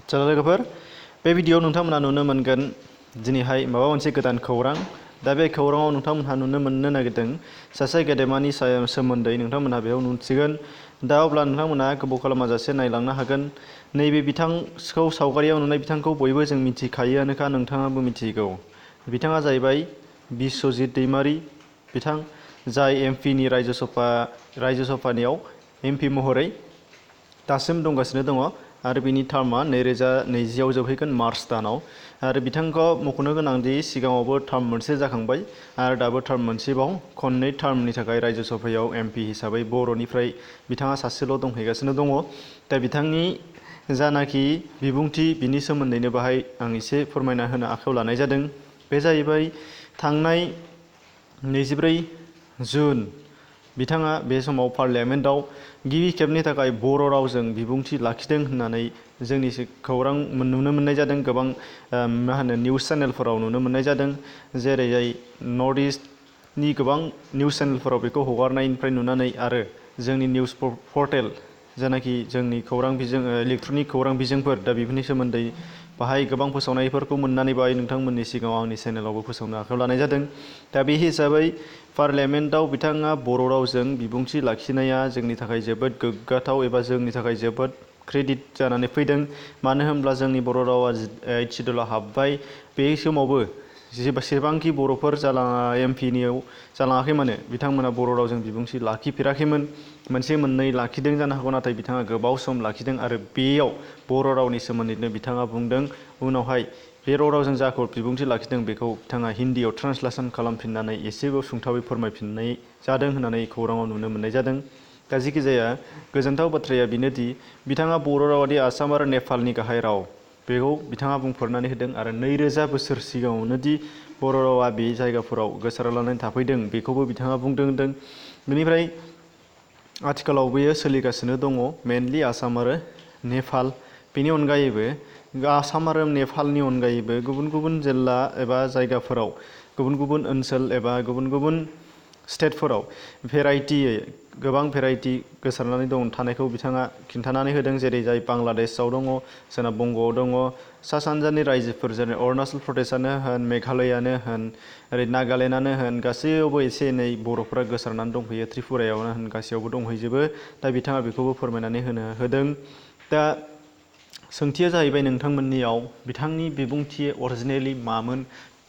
चलो लोगोफोर बे भिडिअ नोंथांमोना नुनो मोनगोन दिनैहाय माबा मोनसे गोदान खौरां दा बे खौराङाव नोंथांमोनहा नुनो मोननो नागिरदों सासे गेदेमानि सोमोन्दै नोंथांमोनहा बेयाव नुसिगोन दा अब्ला नोंथांमोना गोबाव खालामाजासे नायलांनो हागोन नैबे बिथांखौ सावगारियाव नुनाय बिथांखौ बयबो जों मिथिखायोआनोखा नोंथाङाबो मिथिगौ बिथाङा जाहैबाय biswajit daimary बिथां जाय एमपिनि रायजो सभानियाव एमपि महरै दासिम दंगासिनो दङ आरो बिनि टार्मा 2020आव जोबहैगोन मार्च दानाव आरो बिथांखौ मख'नो गोनांदि सिगाङावबो टार्म मोनसे जाखांबाय आरो दाबो टार्म मोनसेबाव खननै टार्मनि थाखाय रायजो सभायाव एमपि हिसाबै बर'निफ्राय बिथाङा सासेल' दंहैगासिनो दङ दा बिथांनि जानाखि बिबुंथि बिनि सोमोन्दैनो बाहाय आं एसे फोरमायना होनो आखायाव लानाय जादों बे जाहैबाय थांनाय 24 जुन बिथाङा बे समाव पार्लियामेन्टआव गिबि खेबनि थाखाय बर' रावजों बिबुंथि लाखिदों होननानै जोंनि खौरां नुनो मोननाय जादों गोबां निउस चेनेलफोराव नुनो मोननाय जादों जेरैहाय नर्थ इस्टनि गोबां निउस चेनेलफोराव बेखौ हगारनायनिफ्राय नुनानै आरो जोंनि निउस पर्टेल जायनाखि जोंनि खौरां बिजों इलेक्ट्रनिक खौरां बिजोंफोर दा बेफोरनि सोमोन्दै बाहाय गोबां फोसावनायफोरखौ मोननानै बाहाय नोंथांमोननि सिगाङाव आंनि चेनेलावबो फोसावनो आखायाव लानाय जादों दा बे हिसाबै पार्लियामेन्टआव बिथाङा बर' रावजों बिबुंथि लाखिनाया जोंनि थाखाय जोबोद गोग्गाथाव एबा जोंनि थाखाय जोबोद क्रेडिट जानानै फैदों मानो होनब्ला जोंनि बर' रावा 8th शिड्युलाव हाबबाय बे समावबो जेसेबांखि बर'फोर एमपिनियाव जालाङाखै मानो बिथांमोना बर' रावजों बिबुंथि लाखिफेराखैमोन मोनसे मोननै लाखिदों जानो हागौ नाथाय बिथाङा गोबाव सम लाखिदों आरो बेयाव बर' रावनि सोमोन्दैनो बिथाङा बुंदों उनावहाय बे रावजों जाखौ बिबुंथि लाखिदों बेखौ बिथाङा हिन्दीयाव ट्रान्सलेसन खालामफिननानै एसेबो सुंथाबै फोरमायफिननाय जादों होननानै खौराङाव नुनो मोननाय जादों दा जिखिजाया गोजोनथाव बाथ्राया बेनोदि बिथाङा बर' रावादि आसाम आरो नेपालनि गाहाय राव बेखौ बिथाङा बुंफोरनानै होदों आरो 2000 बोसोर सिगाङावनो दि बर' रावा बे जायगाफोराव गोसारलानानै थाफैदों बेखौबो बिथाङा बुंदों बेनिफ्राय आथिखालाव बेयो सोलिगासिनो दङ मेनलि आसाम आरो नेपाल बेनि अनगायैबो आसाम आरो नेपालनि अनगायैबो गुबुन गुबुन जिल्ला एबा जायगाफोराव गुबुन गुबुन ओनसोल एबा गुबुन गुबुन स्टेटफोराव गोबां भेराइटि गोसारनानै थानायखौ बिथाङा खिन्थानानै होदों जेरै जाय बांलादेशआव दङ सोनाब बंग'आव दङ सा सानजानि रायजोफोर जेरै अरुणाचल प्रदेशआनो होन मेघालयानो होन ओरै नागालेण्डआनो होन गासैयावबो एसे एनै बर'फोरा गोसारनानै दंफैयो त्रिपुरायावनो होन गासैयावबो दंहैजोबो दा बिथाङा बेखौबो फोरमायनानै होदों दा सोंथिया जाहैबाय नोंथांमोननियाव बिथांनि बिबुंथि अरिजिनेलि मामोन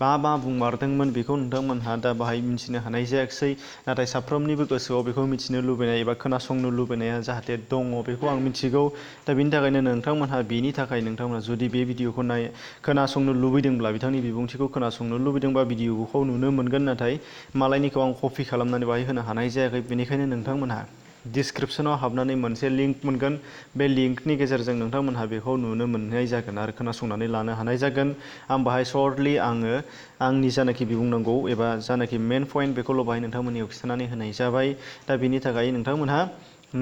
मा बुंमारदोंमोन बेखौ नोंथांमोनहा दा बाहाय मिथिनो हानाय जायाखिसै नाथाय साफ्रोमनिबो गोसोआव बेखौ मिथिनो लुबैनाय एबा खोनासंनो लुबैनाया जाहाथे दङ बेखौ आं मिथिगौ दा बेनि थाखायनो नोंथांमोनहा जुदि बे भिडिअखौ खोनासंनो लुबैदोंब्ला बिथांनि बिबुंथिखौ खोनासंनो लुबैदोंबा भिडिअखौ नुनो मोनगोन नाथाय मालायनिखौ आं कपि खालामनानै बाहाय होनो हानाय जायाखै बेनिखायनो नोंथांमोनहा डिसक्रिपसनाव हाबनानै मोनसे लिंक मोनगोन बे लिंकनि गेजेरजों नोंथांमोनहा बेखौ नुनो मोननाय जागोन आरो खोनासंनानै लानो हानाय जागोन आं बाहाय सर्टलि आंनि जानाखि बुंनांगौ एबा जानाखि मेन पइन्ट बेखौल' बाहाय नोंथांमोननियाव खिन्थानानै होनाय जाबाय दा बेनि थाखाय नोंथांमोनहा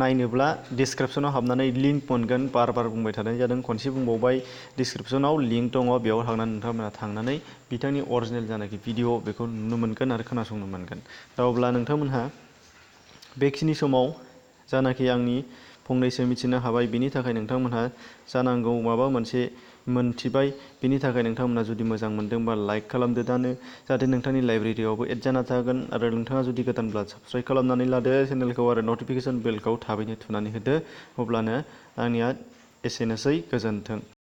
नायनोब्ला डिसक्रिपसनाव हाबनानै लिंक मोनगोन बार बुंबाय थानाय जादों खनसे बुंबावबाय डिसक्रिपसनाव लिंक दङ बेयाव नोंथांमोनहा थांनानै बिथांनि अरिजिनेल जानाखि भिडिअ बेखौ नुनो मोनगोन आरो खोनासंनो मोनगोन दा अब्ला नोंथांमोनहा बेखिनि समाव जानाखि आंनि फंनैसो मिथिनो हाबाय बिनि थाखाय नोंथांमोनहा जानांगौ माबा मोनसे मोनथिबाय बिनि थाखाय नोंथांमोनहा जुदि मोजां मोनदोंबा लाइक खालामदो दानो जाहाथे नोंथांनि लाइब्रेरियावबो एड जाना थागोन आरो नोंथाङा जुदि गोदानब्ला साबस्क्राइब खालामनानै लादो चेनेलखौ आरो नटिफिकेसन बेलखौ थाबैनो थुनानै होदो अब्लानो आंनिया एसेनोसै गोजोन्थों।